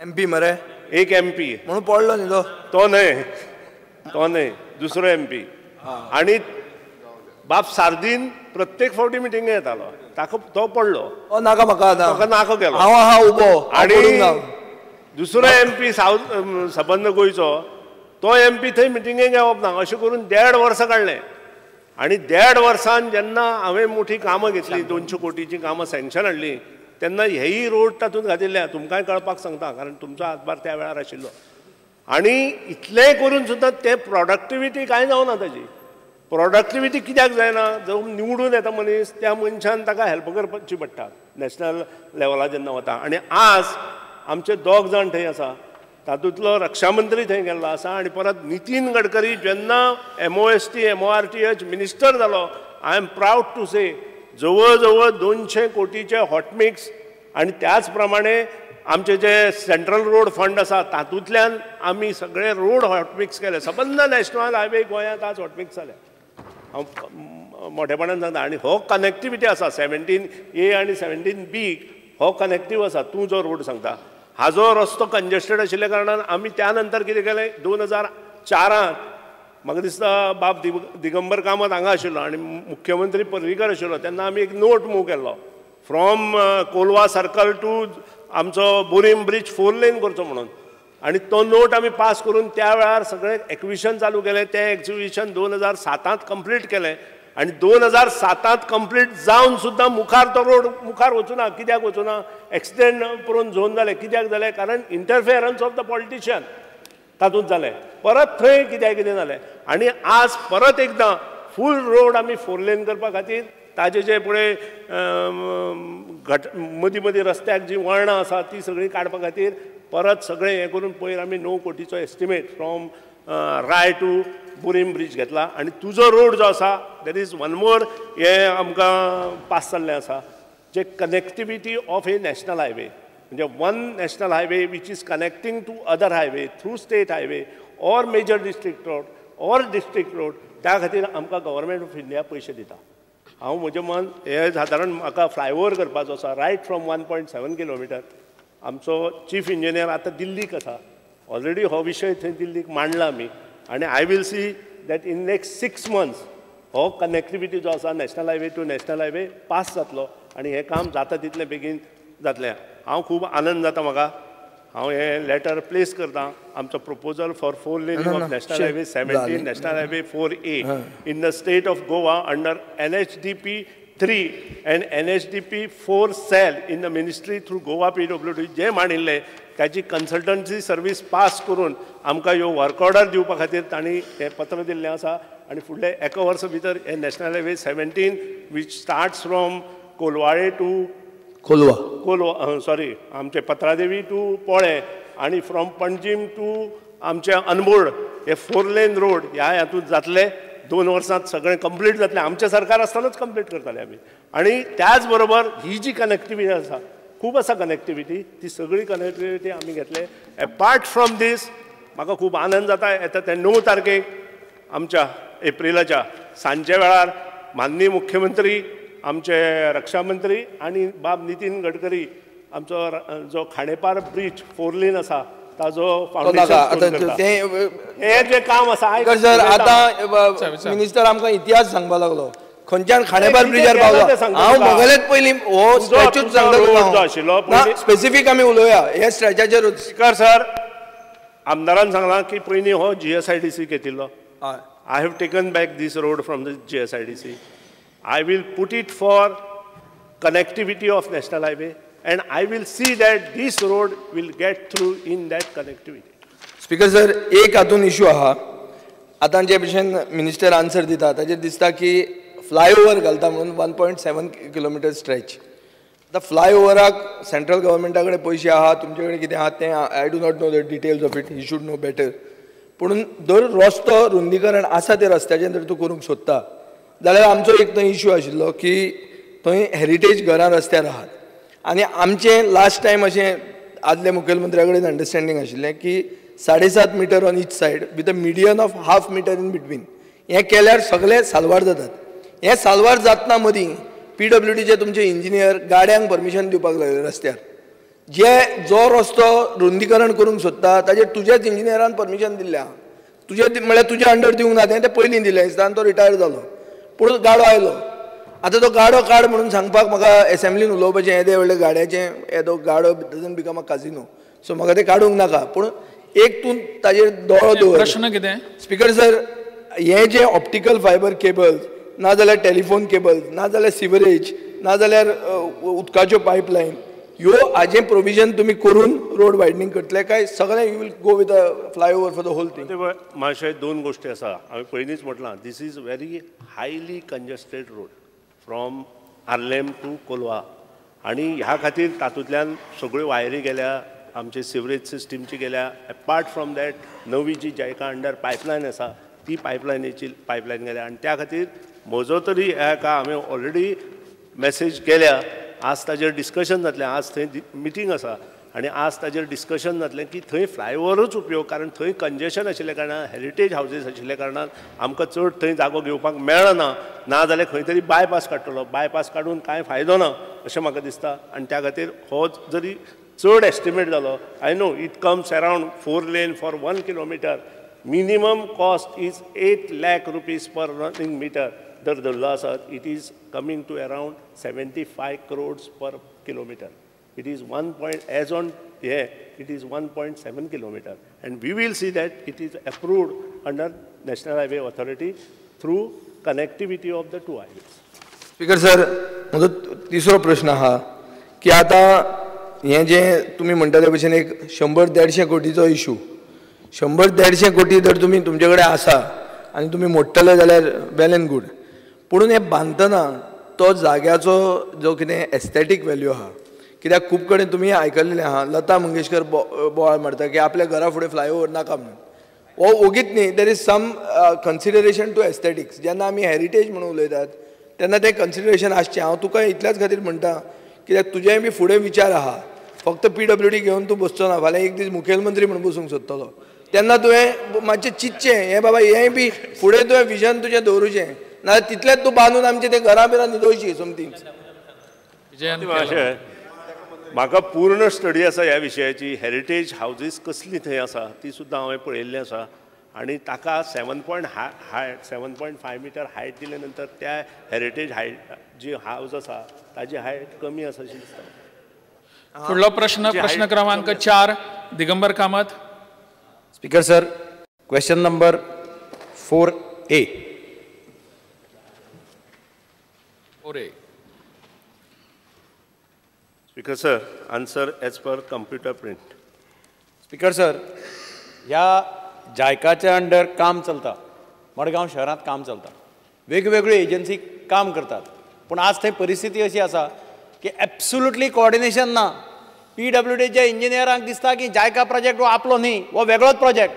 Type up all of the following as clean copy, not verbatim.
M P मरे. एक M P. म्हणून पडलो न्ही तो. तो न्हय, तो न्हय, दुसरो एम पी. आणि बाब सार्दीन प्रत्येक फावटी मिटिंगे येतालो, ताका तो पडलो. तो नाका म्हाका आतां. ताका नाका केलो. हांव आहा उबो. आणि पडूंक ना. दुसरो एम पी सावथ, सबंद गोंयचो तो एम पी थंय मिटिंगेक येवप ना. अशें करून देड वर्सां काडलें आनी देड वर्सान जेन्ना हांवें मोठी कामां घेतली, 200 कोटीची कामां सँक्शन हाडली, तेन्ना हेयी रोड तातूंत घातिल्ले. तुमकांय कळपाक सांगता, कारण तुमचो हातभार त्या वेळार आशिल्लो. आनी इतलेंय करून सुद्दां तें प्रॉडक्टिविटी कांय जावना. ताजी प्रॉडक्टिविटी कित्याक जायना? जो निवडून येता मनीस, त्या मनशान ताका हेल्प करपाची पडटा नॅशनल लेवलार जेन्ना वता. आनी आज आमचे दोग जाण थंय आसा, तातूंतलो रक्षा मंत्री थंय गेल्लो आसा. आनी परत नितीन गडकरी जेन्ना एमओएसटी एमओआरटीएच मिनिस्टर जालो, I am proud to say, जवळ जवळ 200 कोटीचे हॉटमिक्स आनी त्याच प्रमाणे आमचे जे सेंट्रल रोड फंड आसा, तातूंतल्यान आमी सगळे रोड हॉटमिक्स केले. सबंद नॅशनल हायवे गोंयांत आज हॉटमिक्स जाले, हांव मोठेपणान सांगता. आनी हो कनेक्टिविटी आसा, 17A आनी 17B हो कनेक्टीव आसा. तूं जो रोड सांगता, हाजो रस्तो कंजेस्टेड आशिल्ल्या कारणान आमी त्या नंतर कितें केलें, 2004त म्हाका दिसता बाब दिगंबर कामत हांगा आशिल्लो आनी मुख्यमंत्री पर्रीकर आशिल्लो, तेन्ना आमी एक नोट मूव केल्लो फ्रॉम कोलवा सर्कल टू आमचो बोरीम ब्रीज फोर लेन करचो म्हणून. आनी तो नोट आमी पास करून त्या वेळार सगळें एक्विशन चालू केलें. तें एक्विशन 2007त कंप्लीट केलें आनी 2007त कंप्लीट जावन सुद्दां मुखार तो रोड मुखार वचूना. कित्याक वचूना? एक्सिडेंट प्रोन झोन जालें. कित्याक जालें? कारण इंटरफेरन्स ऑफ the politician तातूंत जालें. परत थंय कित्याक कितें जालें आनी आज परत एकदां फूल रोड आमी फोर लेन करपा खातीर ताजे जे पळय घट मदीं मदीं रस्त्याक जीं वळणां आसा, ती सगळीं काडपा खातीर परत सगळें हें करून पयर आमी 9 कोटीचो estimate from Rai to Borim bridge घेतला. आनी तुजो रोड जो आसा, there is one more हें आमकां पास जाल्लें आसा, जे connectivity of a national highway, म्हणजे one national highway which is connecting to other highway through state highway or major district road or district road, त्या खातीर आमकां गव्हर्मेंट ऑफ इंडिया पयशे दिता. हांव म्हजें मन हें सादारण म्हाका फ्लायओवर करपाचो आसा, right from 1.7 kilometre. आमचो चीफ इंजिनियर आतां दिल्लीक आसा. ऑलरेडी हो विशय थंय दिल्लीक मांडला आमी आनी I will see that in next 6 months हो कनेक्टिविटी जो आसा, national highway to national highway pass जातलो आनी हें काम जाता तितलें बेगीन जातलें. हांव खूब आनंद जाता म्हाका. हांव हें लेटर प्लेस करता, आमचो proposal for four laning of National Highway 17, National Highway 4A in the state of Goa under NHDP 3 and NHDP 4 cell in the ministry through Goa PWD जें मांडिल्लें, ताची कन्सल्टन्सी सर्वीस पास करून आमकां ह्यो work order दिवपा खातीर तांणी हें पत्र दिल्लें आसा. आनी फुडले एका वर्सा भितर हे National Highway 17, which starts from Colvale to Colva. Colva, sorry, आमचे पत्रादेवी टू पोळे आनी फ्रॉम पणजीम टू आमचे अनबोर्ड, हे फोर लेन रोड ह्या हातूंत जातले. 2 वर्सांत सगळें कंप्लीट जातलें. आमचें सरकार आसतनाच कंप्लीट करताले आमी. आनी त्याच बरोबर ही जी कनेक्टिविटी आसा, खूब आसा कनेक्टिविटी, ती सगळी कनेक्टिविटी आमी घेतले. एपार्ट फ्रॉम दीस, म्हाका खूब आनंद जाता, येता ते 9 तारखेक आमच्या एप्रिलाच्या सांजच्या वेळार माननीय मुख्यमंत्री, आमचे रक्षा मंत्री आनी बाब नितीन गडकरी आमचो जो खांडेपार ब्रीज फोर लेन आसा, ताजो तो नाका आतां. फावंडेशन तें हे जें काम आसा सर, आतां मिनिस्टर आमकां इतिहास सांगपाक लागलो, खंयच्यान खांडेपार ब्रिजार केला तें पावलो. सांगता हांव तुका. म्हगेलेच पयलीं हो स्ट्रेचूच तुजो सांगता रोड तुका. जो आशिल्लो हांव ना, स्पेसिफीक आमी उलोवया हे स्ट्रेचाचेरूच. स्पीकर सर, आमदारान सांगलां की पयलीं हो जीएसआयडीसी घेतिल्लो. हय. I have taken back this road from the GSIDC. I will put it for connectivity of national highway and I will see that this road will get through in that connectivity. Speaker sir, एक हातून issue आहा. आतां जे भशेन minister answer दिता, ताजेर दिसता की flyover घालता म्हणून 1.7 kilometre stretch. आतां फ्लायओवराक सेंट्रल गव्हर्मेंटा कडेन पयशे आहा, तुमचे कडेन कितें आहा तें I do not know the details of it, he should know better. पुणून जर रस्तो रुंदीकरण आसा ते रस्त्याचेर जर तूं करूंक सोदता जाल्यार आमचो एक थंय इशू आशिल्लो की थंय हेरिटेज घरां रस्त्यार आहात आनी आमचें लास्ट टायम अशें आदल्या मुखेलमंत्र्या कडेन अंडरस्टँडींग आशिल्लें की 7.5 metre on each side with a median of half metre in between. हें केल्यार सगळे साल्वार जातात. हें साल्वार जातना मदीं पीडब्ल्यूडीचे तुमचे इंजिनियर गाड्यांक परमिशन दिवपाक लागले रस्त्यार. जे जो रस्तो रुंदीकरण करूंक सोदता ताजेर तुज्याच इंजिनियरान परमिशन दिल्लें आहा. तुजे म्हळ्यार तुज्या अंडर दिवंक ना, तें पयलीं दिलें दिसता आनी तो रिटायर जालो, पूण गाडो आयलो. आतां तो गाडो काड म्हणून सांगपाक म्हाका एसेंब्लीन उलोवपाचें येदें व्हडलें गाड्याचें येदो गाडो doesn't become a casino, so म्हाका तें काडूंक नाका. पूण एक तूं ताजेर दोळो दवर. प्रश्न कितें स्पीकर सर, हें जें ऑप्टिकल फायबर केबल्स ना जाल्यार टेलिफोन केबल्स ना जाल्यार सिवरेज ना जाल्यार उदकाच्यो पायपलायन ह्यो हाजें प्रोविजन तुमी करून रोड वायडनींग करतले काय सगळें you will go with a flyover for the whole thing? मातशें दोन गोश्टी आसा. हांवें पयलींच म्हटलां, this is very highly congested road from Arlem to Colva आनी ह्या खातीर तातूंतल्यान सगळ्यो वायरी गेल्या, आमचे सिवरेज सिस्टमची गेल्या. एपार्ट फ्रॉम that नवी जी जायका अंडर पायपलायन आसा ती पायपलायनीची पायपलायन गेल्या आनी त्या खातीर म्हजो तरी हेका हांवें ऑलरेडी मॅसेज केल्या. आज ताजेर डिस्कशन जातलें, आज थंय मिटींग आसा आनी आज ताजेर डिस्कशन जातलें की थंय फ्लायओवरूच उपयोग, कारण थंय कंजेशन आशिल्ल्या कारणान, हेरिटेज हावजीस आशिल्ल्या कारणान आमकां चड थंय जागो घेवपाक मेळना. ना जाल्यार खंय तरी बायपास काडटलो, बायपास काडून कांय फायदो ना अशें म्हाका दिसता. आनी त्या खातीर हो जरी चड एस्टिमेट जालो, I know it comes around 4 lane for 1 kilometre, minimum cost is 8 lakh rupees per running metre जर धरलो आसत, it is coming to around 75 crores per kilometre. It is 1 point as on hey it is 1.7 kilometre and we will see that it is approved under National Highway Authority through connectivity of the 2 highways. Speaker sir, म्हजो तिसरो प्रश्न आहा की आतां हें जें तुमी म्हणटा ते भशेन एक 100-150 कोटीचो इशू, 100-150 कोटी जर तुमी तुमचे कडेन आसा आनी तुमी मोडटले जाल्यार वेल एंड गूड, पुणून हें बांदतना तो जाग्याचो जो कितें एस्थेटीक वेल्यू आहा, कित्याक खूब कडेन तुमी आयकल्लें आहा लता मंगेशकर बोवाळ मारता की आपल्या घरा फुडें फ्लायओवर नाका म्हणून. हो ओगीत न्ही, there is some consideration to aesthetics. जेन्ना आमी हेरिटेज म्हणून उलयतात तेन्ना तें कन्सिडरेशन आसचें. हांव तुका इतल्याच खातीर म्हणटा कित्याक तुजेंय बी फुडें विचार आहा, फक्त PWD घेवन तूं बसचो ना, फाल्यां एक दीस मुखेलमंत्री म्हणून बसूंक सोदतलो, तेन्ना तुवें मातशें चिंतचें हें बाबा हेंय बी फुडें तुवें विजन तुजें दवरूचें, नाजाल्यार तितलेंच तूं बांदून आमचें तें घरां बिरां न्हिदोवची सोमतीच. म्हाका पूर्ण स्टडी आसा ह्या विशयाची. हेरिटेज हावजीस कसली थंय आसा ती सुद्दां हांवें पळयल्ली आसा आनी ताका 7.5 मिटर हायट दिले नंतर त्या हेरिटेज हायट जी हावज आसा ताजी हायट कमी आसा अशी दिसता. फुडलो प्रश्न, प्रश्न क्रमांक 4, Digambar Kamat. Speaker sir, question number 4A. 4A. Speaker sir, answer as per computer print. Speaker sir, ह्या जायकाच्या अंडर काम चलता, मडगांव शहरांत काम चलता, वेगवेगळ्यो एजन्सी काम करतात, पूण आज थंय परिस्थिती अशी आसा की एब्सोल्युटली कोऑर्डिनेशन ना. PWDच्या इंजिनियरांक दिसता की जायका प्रोजेक्ट हो आपलो न्ही, हो वेगळोच प्रोजेक्ट.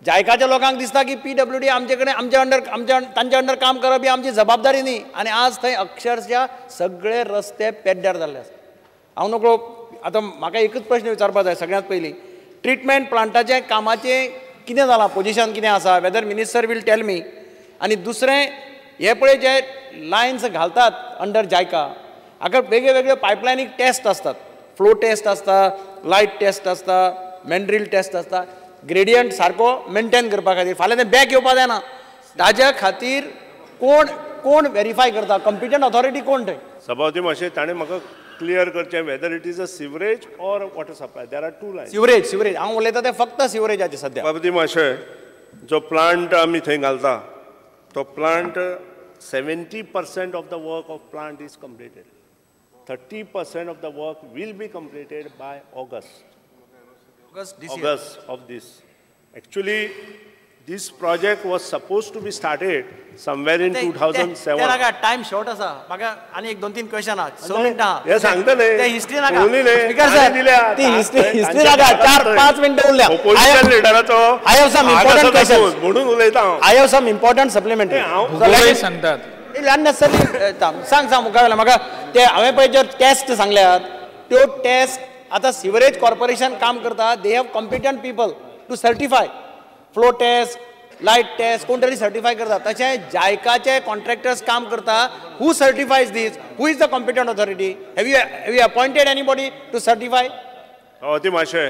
जायकाच्या लोकांक दिसता की PWD आमचे कडेन आमच्या अंडर आमच्या तांच्या अंडर काम करप ही आमची जबाबदारी न्ही. आनी आज थंय अक्षरशा सगळे रस्ते पेड्ड्यार जाल्ले आसा. हांव नकळो, आतां म्हाका एकूच प्रश्न विचारपाक जाय. सगळ्यांत पयलीं ट्रिटमेंट प्लांटाचें कामाचें कितें जालां, पोजिशन कितें आसा, whether minister will tell me. आनी दुसरें, हे पळय जे लायन्स घालतात अंडर जायका, हाका वेगळे वेगळे पायपलायनीक टेस्ट आसतात, फ्लो टेस्ट आसता, लायट टेस्ट आसता, मॅन्ड्रील टेस्ट आसता, ग्रेडियंट सारको मेनटेन करपा खातीर. फाल्यां तें बॅक येवपा जायना, ताज्या खातीर कोण कोण वेरीफाय करता, कॉम्पिटंट ऑथॉरिटी कोण थंय? सभापती मातशें ताणें म्हाका क्लियर करचें whether it is a sewerage or water supply. There are 2 lines. Sewerage, sewerage हांव उलयता तें फक्त सिवरेजाचें सद्या. सभापती मातशें जो प्लांट आमी थंय घालता तो plant 70% of the work of plant is completed. 30% of the work will be completed by August. August of this. Actually, this project was supposed to be started somewhere in 2007. ते नाका, टायम शॉर्ट आसा म्हाका आनी एक 2-3 question आहा, 6 मिनटां आहा. हें सांगतले ते हिस्ट्री नाका स्पीकर सर, ती हिस्ट्री नाका, 4-5 मिनटां उरल्या. ओपोजिशन लिडराचो I have some important questions म्हणून उलयता हांव. I have some important supplementary. हांव सांगतात अननेसेसरी सांग सांग मुखावेल्यान म्हाका ते हांवें पळय ज्यो टेस्ट सांगल्यात त्यो टेस्ट आतां सिवरेज कॉर्पोरेशन काम करता, they have competent people to certify flow test, light test, कोण तरी सर्टिफाय करता. तशें जायकाचे कॉन्ट्रॅक्टर्स काम करता, who certifies this, who is the competent authority, have you appointed anybody to certify? सभापती माशे,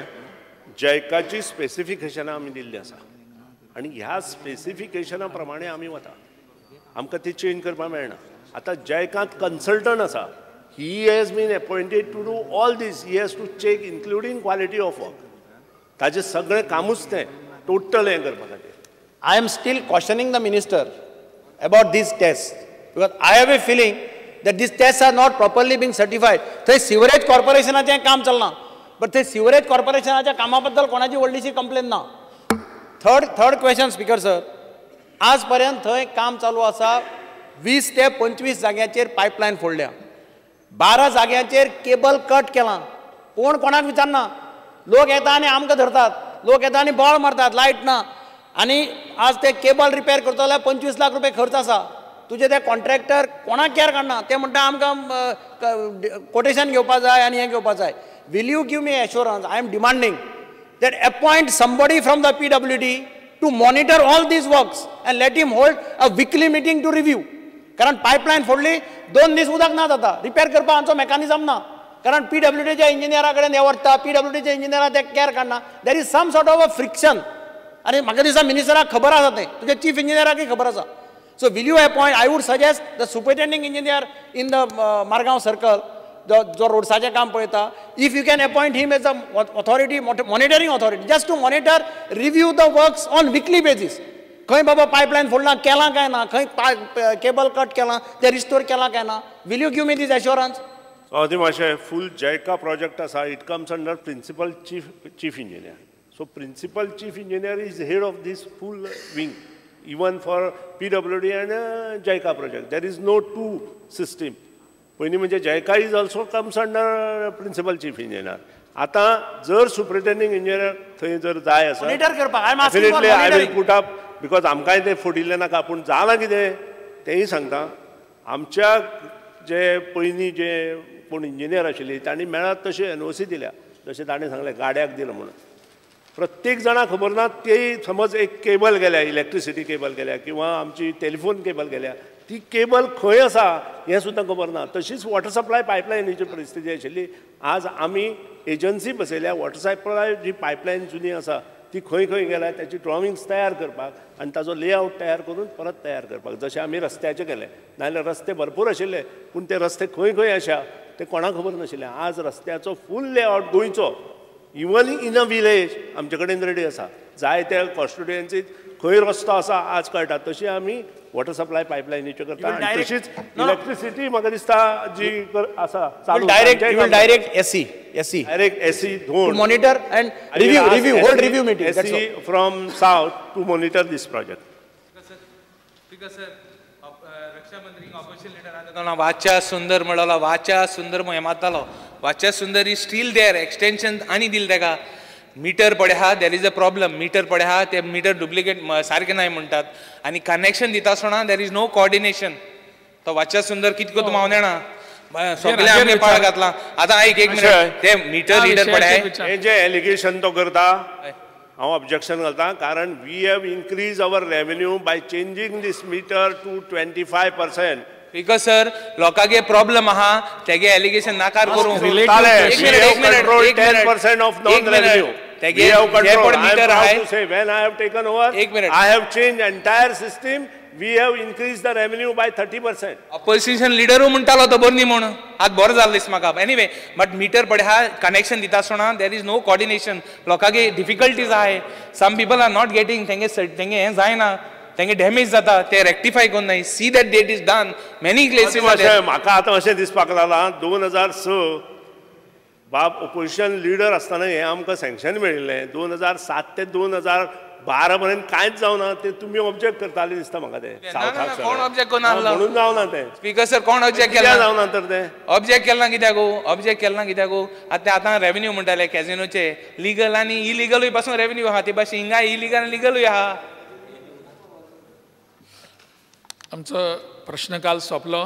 जैकाची स्पेसिफिकेशनां आमी दिल्ली आसा आनी ह्या स्पेसिफिकेशना प्रमाणे आमी वता, आमकां ती चेंज करपाक मेळना. आतां जैकांत कन्सल्टंट आसा, he has been appointed to do all this, he has to check including quality of work. ताजें सगळें कामूच तें टोटल हें करपा खातीर. I am still questioning the minister about these tests because I have a feeling that these tests are not properly being certified. थंय sewerage कॉर्पोरेशनाचें काम चलना, but थंय सिवरेज कॉर्पोरेशनाच्या कामा बद्दल कोणाची व्हडलीशी कंप्लेन ना. थर्ड क्वेश्चन स्पीकर सर, आज पर्यंत थंय काम चालू आसा, 20 ते 25 जाग्यांचेर पायपलायन फोडल्या, 12 जाग्यांचेर केबल कट केलां. कोण कोणाक विचारना, लोक येता आनी आमकां धरतात, लोक येता आनी बोळ मारतात, लायट ना. आनी आज ते केबल रिपेर करतले जाल्यार 25 लाख रुपये खर्च आसा. तुजे ते कॉन्ट्रॅक्टर कोणाक केअर काडना, ते म्हणटा आमकां कोटेशन घेवपा जाय आनी हें घेवपा जाय. Will you give me assurance? I am demanding that appoint somebody from the PWD to monitor all these works and let him hold a weekly meeting to review. कारण पायपलायन फोडली, 2 दीस उदक ना जाता, रिपेर करपाक आमचो मेकॅनिजम ना. कारण पीडब्ल्यूडीच्या इंजिनियरा कडेन हे व्हरता, पीडब्ल्यूडीच्या इंजिनियरा ते केअर काडना. There is some sort of a friction. आनी म्हाका दिसता मिनिस्टराक खबर आसा तें, तुज्या चीफ इंजिनियराकय खबर आसा. So will you appoint, I would suggest the superintending engineer in the Margao circle, जो रोड्साचें काम पळयता, if you can appoint him as a authority, monitoring authority, just to monitor, review the works on weekly basis. खंय बाबा pipeline फोडलां केलां काय ना, खंय cable cut केलां तें रिस्टोर केलां काय ना. Will you give me this assurance? सभापती माशे, फूल जैका प्रोजेक्ट आसा, it comes under principal chief engineer. So principal chief engineer is head of this full wing, even for PWD and JICA project. There is no two system. पयलीं म्हणजे JICA is also comes under principal chief engineer. आतां जर सुपरिटेंडींग engineer थंय जर जाय आसा, monitor करपाक, I am asking for definitely I will put up, because आमकांय तें फोडिल्लें नाका. पूण जालां कितें तेंय सांगता. आमच्या जे पयलीं जे कोण इंजिनियर आशिल्ली तांणी मेळत तशी एनओसी दिल्या, जशें ताणें सांगलें गाड्याक दिलां म्हणून. प्रत्येक जाणाक खबर ना, ते समज एक केबल गेल्या, इलेक्ट्रिसिटी केबल गेल्या किंवा आमची टेलिफोन केबल गेल्या, ती केबल खंय आसा हें सुद्दां खबर ना. तशीच वॉटर सप्लाय पायपलायनीची परिस्थिती आशिल्ली. आज आमी एजन्सी बसयल्या, वॉटर सप्लाय जी पायपलायन जुनी आसा ती खंय खंय गेल्या त्याची ड्रॉइंग्स तयार करपाक आनी ताजो लेआवट तयार करून परत तयार करपाक, जशें आमी रस्त्याचें केलें. नाजाल्यार रस्ते भरपूर आशिल्ले पूण ते रस्ते खंय खंय आसा ते कोणाक खबर नाशिल्ले. आज रस्त्याचो फूल लेआवट गोंयचो इवन इन अ विलेज आमचे कडेन रेडी आसा. जाय त्या कॉन्स्टिट्युएन्सीत खंय रस्तो आसा आज कळटा. तशी आमी वॉटर सप्लाय पायपलायनीच्यो करता. आनी तशीच इलेक्ट्रिसिटी म्हाका दिसता जी आसा चालू, direct SE SE direct SE Dhond monitor and review review hold review meeting, SE from south to monitor this project. Speaker sir, रक्षा मंत्री ऑपोजिशन लिडर आसा, वाचा सुंदर म्हणलो, वाचा सुंदर हें मारतालो. Vacha Sundar is still there, extension आनी दिलें ताका. मिटर पळय आहा, there is a problem. Meter पळय आहा, ते मिटर डुप्लिकेट सारकें नाय म्हणटात आनी कनेक्शन दिता आसतना there is no coordination. तो वाचा सुंदर कितको तूं हांव जाणा, सगळें आमगे पाळ घातलां. आतां आयक एक मिनट, ते मिटर रिडर पळय हे जे एलिगेशन तो करता हांव ऑब्जेक्शन घालता, कारण we have increase our revenue by changing this meter to 25%. Because sir लोकांगे problem आहा, तेगे एलिगेशन नाकार करूं. 10% of non revenue. तेगे जे पण मीटर आहाय, when I have taken over, एक minute, I have change entire system, we have increase the revenue by 30%. Opposition लिडरूय म्हणटालो तो बरो न्ही म्हूण, आतां बरो जालो दिस म्हाका. एनिवे, बट मिटर पळय आहा, कनेक्शन दिता आसतना there is no coordination. लोकांगे difficulties आहाय, some people are not getting, तेंगे तेंगे हें जायना, तेंगे डॅमेज जाता, ते रेक्टिफाय करूं नाय. See that date is done many places. म्हाका आतां अशें दिसपाक लागलां 2006 बाब ओपोजिशन लिडर आसतना हें आमकां सँक्शन मेळिल्लें. 2007 ते 2012 पर्यंत कांयच जावना, ते तुमी ऑब्जेक्ट करताले दिसता म्हाका. ते कोण ऑब्जेक्ट करून म्हणून जावना तें. स्पीकर सर, कोण ऑब्जेक्ट केला जावना तर तें ऑब्जेक्ट केला कित्याक? ऑब्जेक्ट केला कित्याक? आतां आतां रेवेन्यू म्हणटाले कॅजिनोचे लिगल आनी इलिगलूय पासून रेवेन्यू आहा, ते भाशेन हिंगा इलिगल आनी लिगलूय आहा. आमचो प्रश्नकाल सोंपलो.